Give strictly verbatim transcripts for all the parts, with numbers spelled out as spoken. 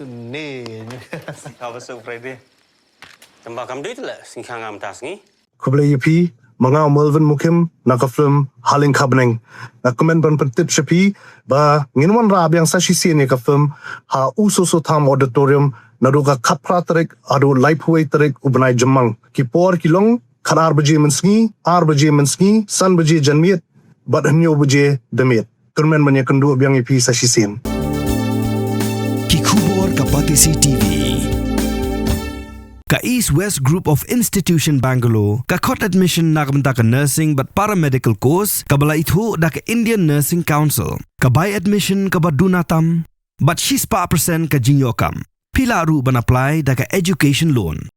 Ni. Sngewbha Friday. Tang ba kam dei te la sngewbha ngam ta sngi. Khublei ïa phi, ma nga u Melvin Mukim na ka film Haleng Khabneng. Nga kmen ban pyntip sha phi ba ngin wanrah biang sa shisien ïa ka film ha U Soso Tham Auditorium naduh ka khatphra tarik haduh laiphew wei tarik u bnai Jymmang. Ki por ki long khatar baje mynsngi, ar baje mynsngi, san baje janmiet bad hynñiew baje damiet. Kyrmen ban ïakynduh biang ïa phi sa shisien. Ki khubor ka Batesi T V. Ka East West Group of Institution Bangalore ka khot admission na ka bynta ka nursing bad paramedical course kaba la ithuh da ka Indian Nursing Council. Ka bai admission kaba duna tam bad shispah percent ka jingïoh kam. Phi lah ruh ban apply da ka education loan.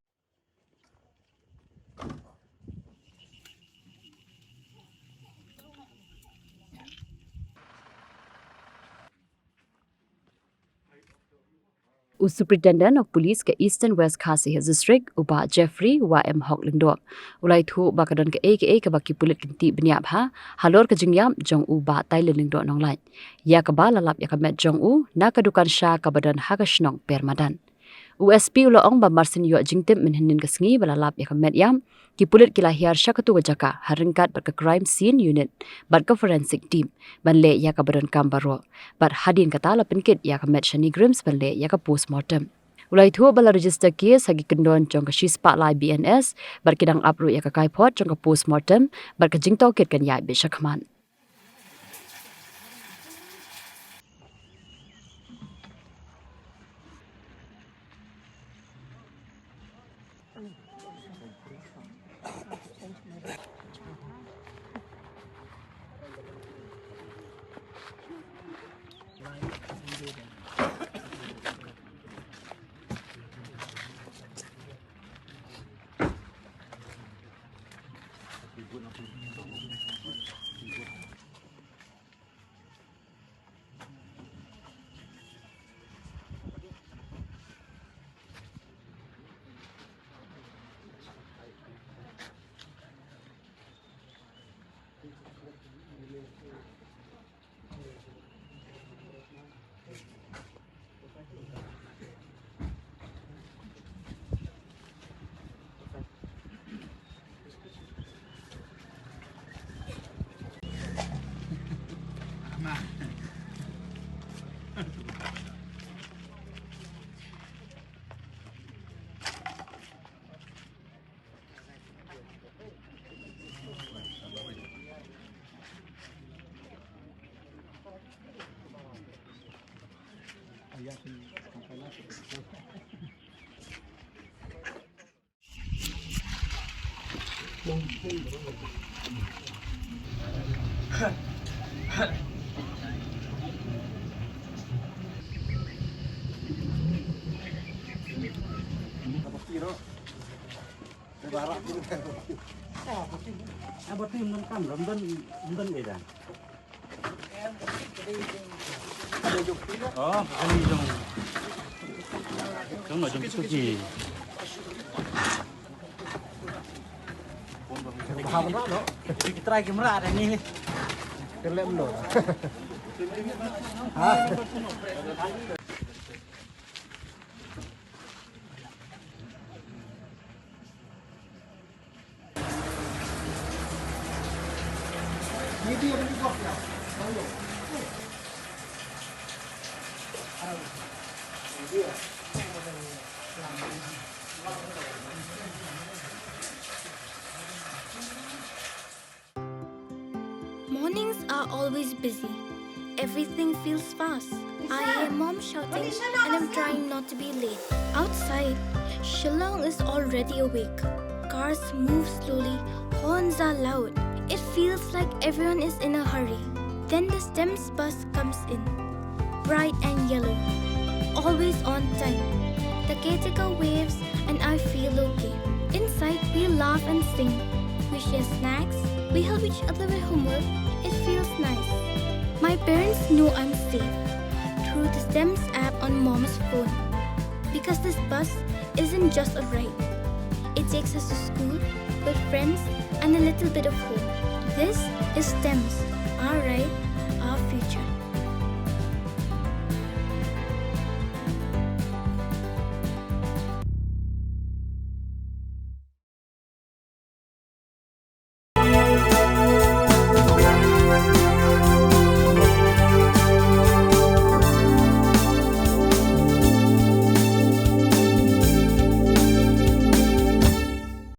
U Superintendent of Police ka Eastern West Khasi Hills District, u Bah Jeffrey Wa M Hok Lyngdoh, u la ïathuh ba ka don kaei kaei kaba ki pulit kin tih bniah bha halor ka jingïap jong u Bah Tylin Lyngdoh Nonglait, ïa kaba la lap ïa ka met jong u na ka dukan sha kaba don ha ka shnong Permadan. U S P u la ong ba marsien ïoh jingtip mynhynnin ka sngi ba la lap ïa ka met ïap, ki pulit ki la hiar sha katu ka jaka ha ryngkat bad ka Crime Scene Unit bad ka Forensic Team ban leh ïa kaba donkam baroh. Bad hadien kata la pynkit ïa ka met sha NEIGRIHMS ban leh ïa ka postmortem. U la ïathuh ba la register case ha ki kyndon jong ka shispah lai B N S bad ki dang ap ruh ïa ka kaiphod jong ka postmortem bad ka jingtohkit kan ïaid beit shakhmat. Oh, kani jong. Jong no jong kito ki. Ki try camera ada ni. Kelem lo. Ha? Mornings are always busy. Everything feels fast. I hear mom shouting and I'm trying not to be late. Outside, Shillong is already awake. Cars move slowly, horns are loud. It feels like everyone is in a hurry. Then the STEMS bus comes in. Bright and yellow. Always on time. The caretaker waves and I feel okay. Inside, we laugh and sing. We share snacks. We help each other with homework. It feels nice. My parents know I'm safe through the STEMS app on mom's phone. Because this bus isn't just a ride. It takes us to school, with friends, and a little bit of home. This is STEMS, our ride